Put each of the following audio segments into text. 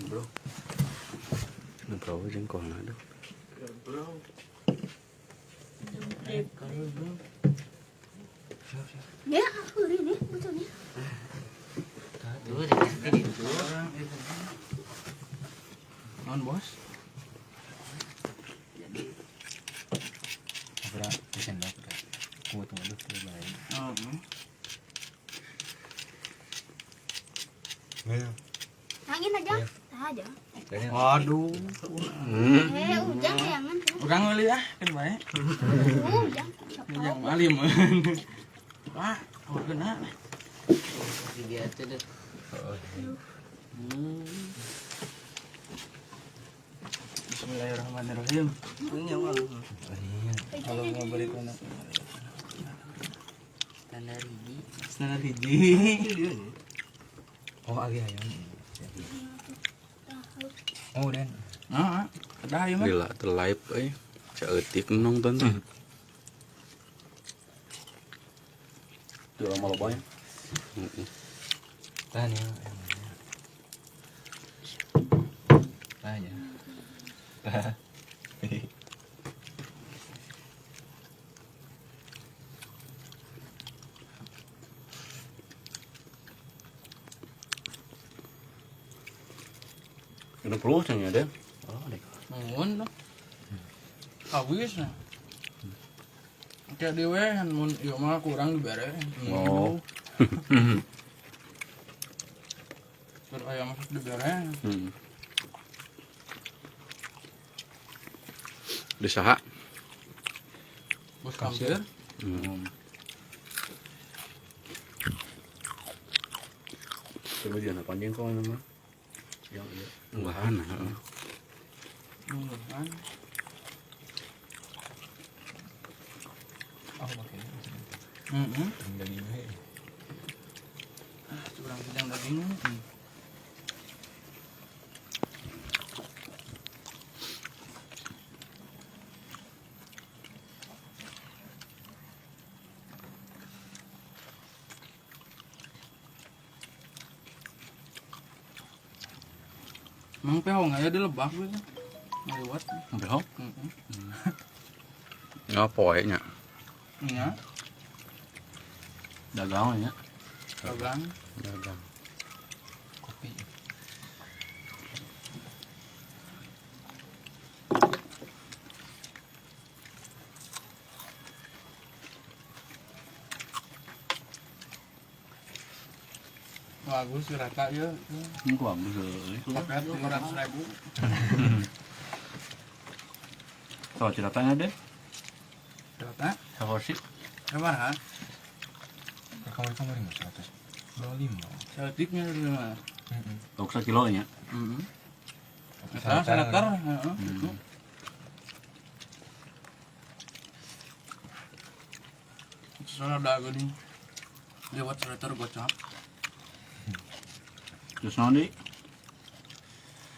Bro. Bro jeung kona aduh. Bro. Ya, aku ini betulnya. Tuh, jadi itu. Non bos. Jadi Bro, bisa enggak bro? Kuat tunggu dulu baik. Heeh. Angin aja. Aja. Waduh. Ujang jangan. Urang meuli ah, kan bae. Ujang. Ujang alim. Wah, kena. Biasa deh. Bismillahirrahmanirrahim. Ini apa? Kalau mau beri kena. Standar hiji. Standar hiji. Oh, agi hayang. Oh, den. Heeh. Kedah ieu mah. Lila teu live euy. Caeutik nonton teh. Di lama loba nya. Heeh. Tahan ya. Tahan ya. Tahan. Ini perlu nya deh. Oh, deh. Nuhun dong. Habis nah. Kayak dewe mun ieu mah kurang dibere. Oh. Keur aya masuk dibere. Di saha? Bos kampir. Coba jangan panjang kok nama. Yang iya. Unggahan heeh. Unggahan. Oh, oke. Heeh. Daging we. Ah, curang sedang daging. Mang pehong aya di lebak gitu. Ngaliwat. Behong. Heeh. Ngapoe nya. Nya, Dagang nya. dagang. Dagang. Kopi. Bagus rata ya. Ini kok bagus euy. Paket 300.000. Soal ceritanya deh. Rata. Saporsi. Sabaraha? Kamar-kamar 125. Saeutiknya lima. Heeh. Lauk sakilo nya. Heeh. Eta seleter, heeh, gitu. Soalnya ada geuning. Lewat seleter gocap. Terus naon deui?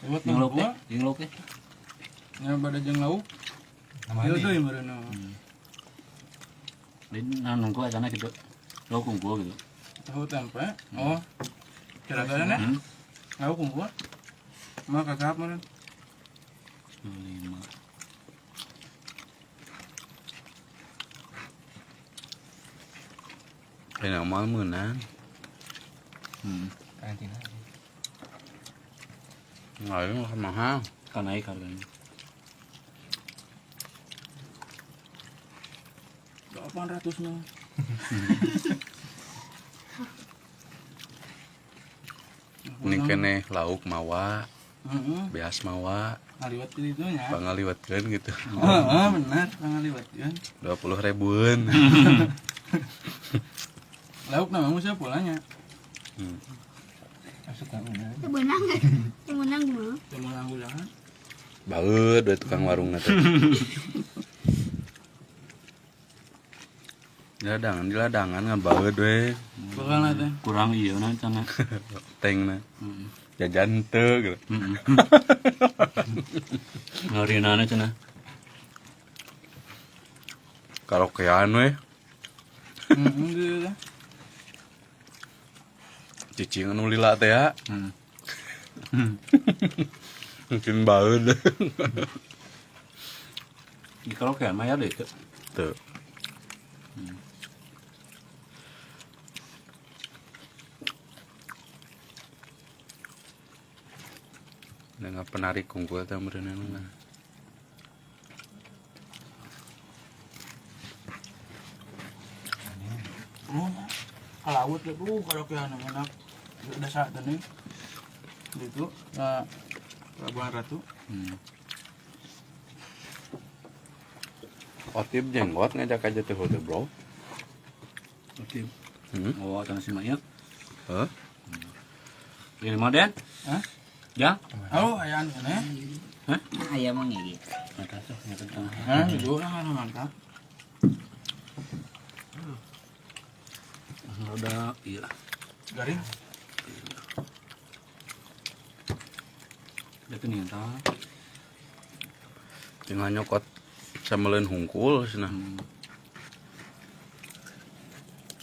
Lewat Jeung lauk nunggu. teh, jeung lauk teh. Nya bade jeung lauk. Nama Ieu deui. deui meureun. Lain nah nunggu etana gitu. Lauk unggul gitu. Tahu tempe. Oh. Kira-kira nya. Lauk unggul. Mah kakap meureun. 5. Lain mah meunang. Karantina. Lain mah mahal. Kan naik harganya. 800 mah. Ini keneh lauk mawa, Heeh. beas mawa, Ngaliwat di ditu nya. pangaliwatkeun gitu. Heeh, bener, pangaliwatkeun. 20 ribuan. Lauk nama musuh polanya. Asup ka bener. Teu beunang. Teu meunang mah. Teu meunang ulangan. Baeud we tukang warung teh. Di ladangan ngan baeud we. Bakal teh. Kurang iya na cenah. Tengna. Jajan teu gitu. Heeh. Ngarinana cenah. Karaokean we. Heeh, gitu teh. Cicing anu lila teh ya. Mungkin baeud. Di karaokean mah ya deh. Tuh. Dengan penarik kungkul teh meureunna lah. Oh, laut gitu, karaokean enak. Udah saat ini. Gitu, nah, Pelabuhan Ratu. Otip jenggot ngajak aja teh hotel bro. Otip. Hmm? Oh, tanah si Maya. Hah? Ini mah Den? Hah? Ya? Oh, ayam ini. Hah? Ayam mah ngigi. Mantap tuh, ya kentang. Hah, itu lah mantap. Udah, iya. Garing. Udah kening tah. Tinggal nyokot sameleun hungkul cenah.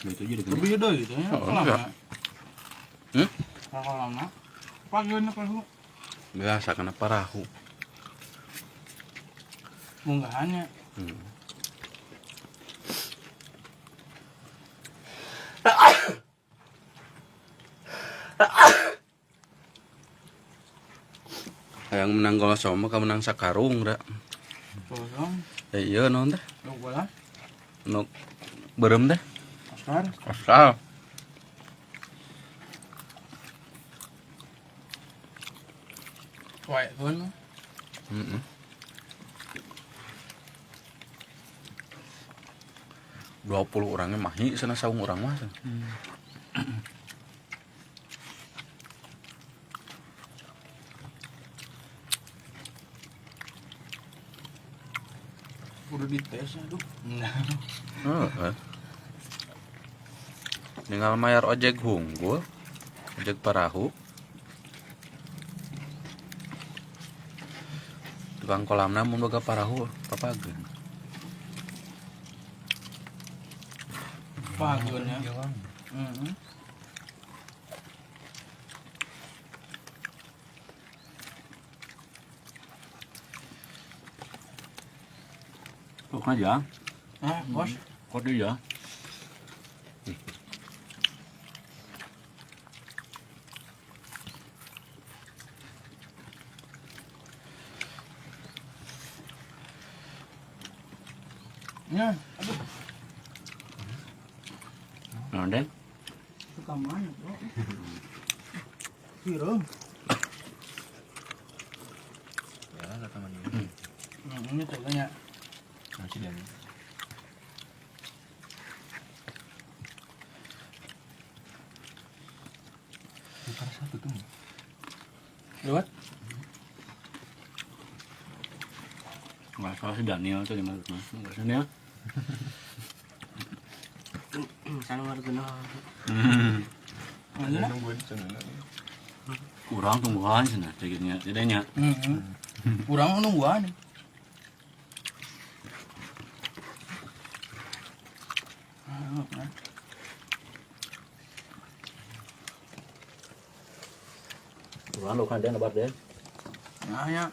Itu jadi Lebih deh gitu ya. Oh, Lama. enggak. Hmm? Kalau lama. Pagieun apa lu? Biasa kena parahu. Munggahannya. Hayang menang gol sama ka menang sakarung da. Kosong. Eh iya naon teh? Lu bola. Nu beureum teh? Oscar. Oscar. Wae pun. Heeh. 20 orangnya mahi sana saung urang mah. Udah dites aduh. Heeh. Tinggal mayar ojek hungkul, ojek parahu. Tukang kolamna mun boga parahu papageun. Pageun ya. Heeh. Kok aja? Ah, bos. Kok dia? Ya, aduh. Nah, Den. Suka mana, Bro? Hireung. Ya, kata mana? Ini tuh nya. Masih dan. Bukan satu tuh. Lewat. Nggak salah si Daniel tuh gimana? Nggak salah Daniel. Sana warga. Mana? Nungguin sana. Kurang tungguan sana, jadinya, jadinya. Heeh. Urang nungguan. Kurang lo kan Den lebar Den. Nah ya.